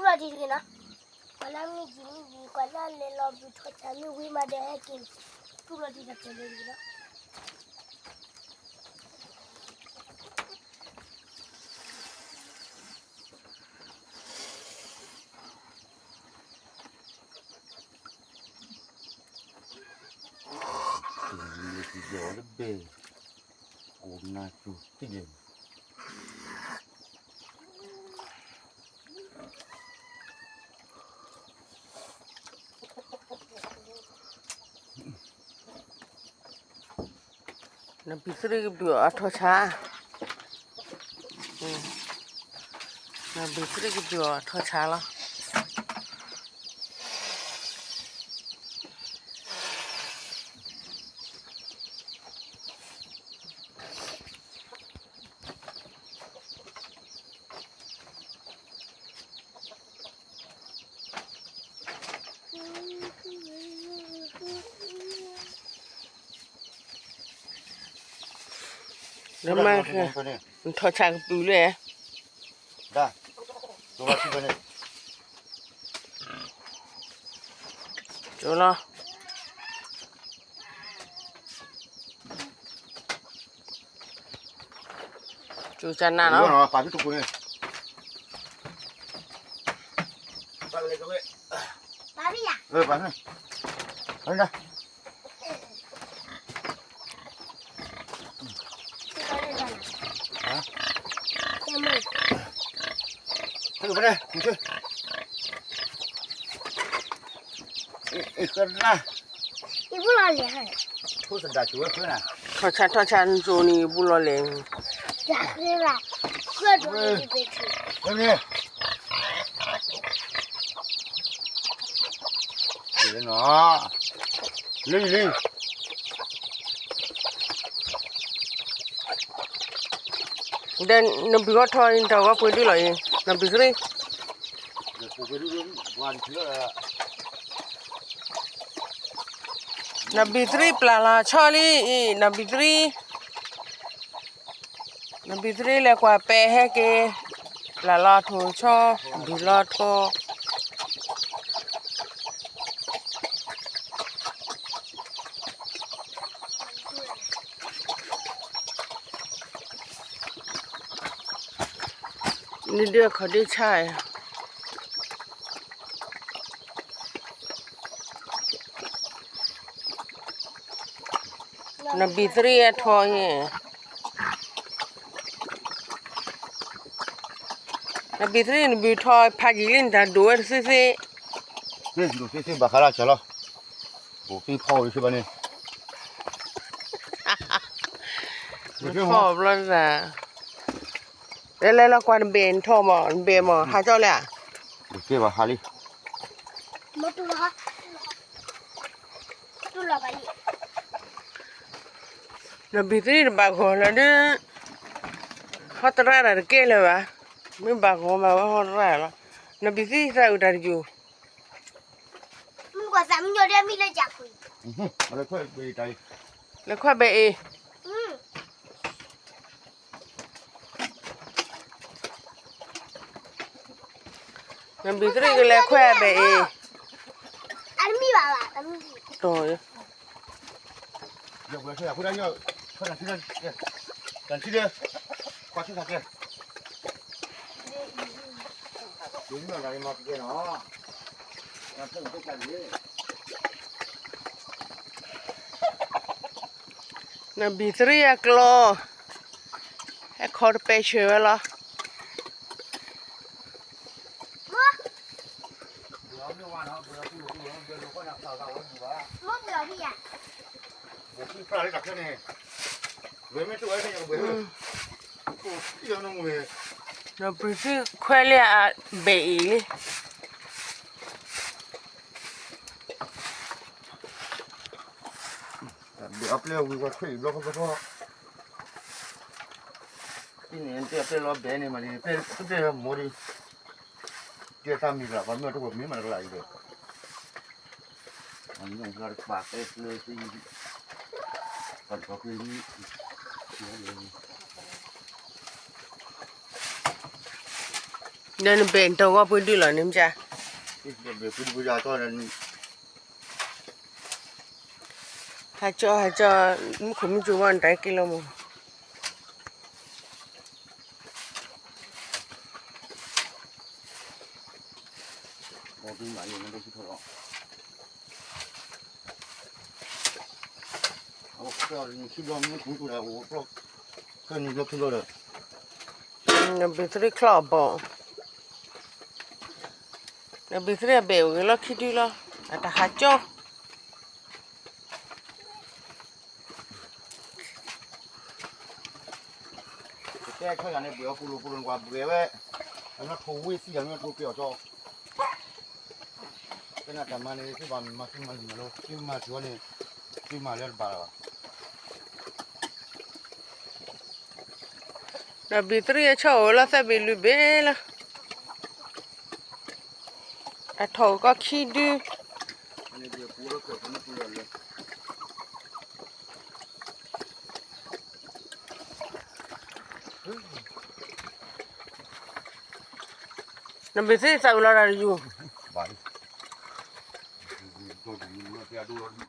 လီၤတံၢ်တဂ့ၤနီၤ, ပှၤလၢမ့ၢ်ယံာ်မ့ၢ်ယံာ် ပှၤလၢလဲၤလီၤဘုးထီၣ်ဆါမ့ၢ်ဝံၤမးဒီးဟဲက့ၤ တူၢ်လီၤတံၢ်တကဲးလၢာ်တဂ့ၤနီၤ. နဘံၣ်သရံၣ်ကဘုးအီၤထီၣ်ဆါ, နဘံၣ်သရံၣ်ကဘုးအီၤထီၣ်ဆါလီၤ. နမၤ, နထီၣ်ဆါကပုာ်လၢ, ကၠိလီၤ, ကၠိကနၣ်လီၤ, ပာ်ဖဲ, ထီၣ်ဆါထီၣ်ဆါနကၠိန့ၣ် ယဘူၣ်လီၤလဲၣ်, လံ, ဒီးနဘံၣ်ဂီၢ်ထီၣ်န့ၣ် တၢ်ဂီၤပှ့ၤဒုလီၤအံၤ, နဘံၣ်သရံၣ်, နဘံၣ်သရံၣ်ပျၢ်လီၤဆီလံအံၤ, နဘံၣ်သရံၣ်, နဘံၣ်သရံၣ်လဲၤကွၢ်ပဲာ်ဟဲက့ၤ, ပျၢ်လီၤထိၣ်ဆီ, ဘုၣ်လီၤထိၣ် နဒုးအခီၣ်ဒ့ဆါ, နဘံၣ်သရံၣ်အထီၣ်အံၤ, နဘံၣ်သရံၣ် နဘုးထီၣ်ဖးယံာ်လံ နတၢ်ဒိၣ်ဝဲတသ့သ့, ဒိၣ်သ့သ့ဘၣ်ဃးလၢကၢ်လီၤ, ဘိၣ်သံဖီဝဲဘၣ်န့ၣ်, နဖီဘျီတၢ်, လဲၤလဲၤလီၤကွၢ်နဘ့ၣ်နထီၣ်မး နဘ့ၣ်မး ဟးကၠီလဲၣ်, ဘၣ်ဟးလံ နဘံၣ်သရံၣ်တဘၣ်ဂီၤလၢၤဒီး, ဟီတရၣ်တၢ်တကဲလၢၤဘၣ်, မ့ၢ်ဘၣ်ဂီၤမးဝဲဟီတရၣ်လီၤ, နဘံၣ်သရံၣ်သးအုးတၢ်တယိာ်, လဲၤခွဲးဘဲအ့ၣ်, နဘံၣ်သရံၣ်ကလဲၤခွဲးဘဲအ့ၣ်, နဘံၣ်သရံၣ်အကျီ, ဟဲခီတပဲဆၢဝဲလီၤ. နဘံၣ်သရံၣ်ခွဲးလံအဘဲအ့ၣ်လံ. အပျဲၢ်ဝံၤဝဲခွဲးအံၤဘျီဃီဘျီဃီ, အံၤန့ၣ် အပျဲၢ်လီၤဘဲန့ၣ်မးန့ၣ် အပျဲၢ်မိၢ်ဒီး, ကဲသးမံၤကလး ပှၤမ့ၢ်တဝဲမ့ၢ်မးတကလးအံၤဒီး, အညိၣ်ကျါတကပၤပဲကျၢၤသံ, ပှၤတကီၢ်ကျၢၤ ဒီးနဘ့ၣ်နတဂီၢ်ပှ့ၤဒုလီၤန့ၣ်မ့ၢ်, ဟးကၠီဟးကၠီ, မုၢ်ခိၣ်မုၢ်ကၠိဝဲ နတၢ်က့ၤလီၤမး. နဘ့ၣ်သရံၣ်ချီၣ်အဘီၣ်, နဘ့ၣ်သရံၣ်အဘ့ၣ်အိၣ်ဂ့ၤလီၢ်ခံဒုလီၤ, အတၢ်ဟးကၠီ ကတဲခါယၤန့ၣ် ဘှဲးအီၤပူၤလိာ်ပူၤလိာ် နကွၢ်ဘှဲးဝဲ, အနီၢ်ထိၣ်ဝ့ၢ်သံယၤမ့ၢ်ကျိပှဲၤအီၤကၠီ, ကဲနတၢ်မၤန့ၣ် သုဘၣ်မၤသုမၤလံၤမၤလီၤ သုမၤထံၣ်ဝဲန့ၣ်, သုမၤလၢတဘၣ်လၢၤဘၣ်. ဒီးဘ့ၣ်သရံၣ်အဆီအိၣ်လီၤ သၢဘ့ၣ်လွံၢ်ဘ့ၣ်လီၤ, အထီၣ်ကီၢ်ခံဒု နဘ့ၣ်သ့ၣ်သးဝံၤလီၤတၢ်တယူၤ, ဘၣ်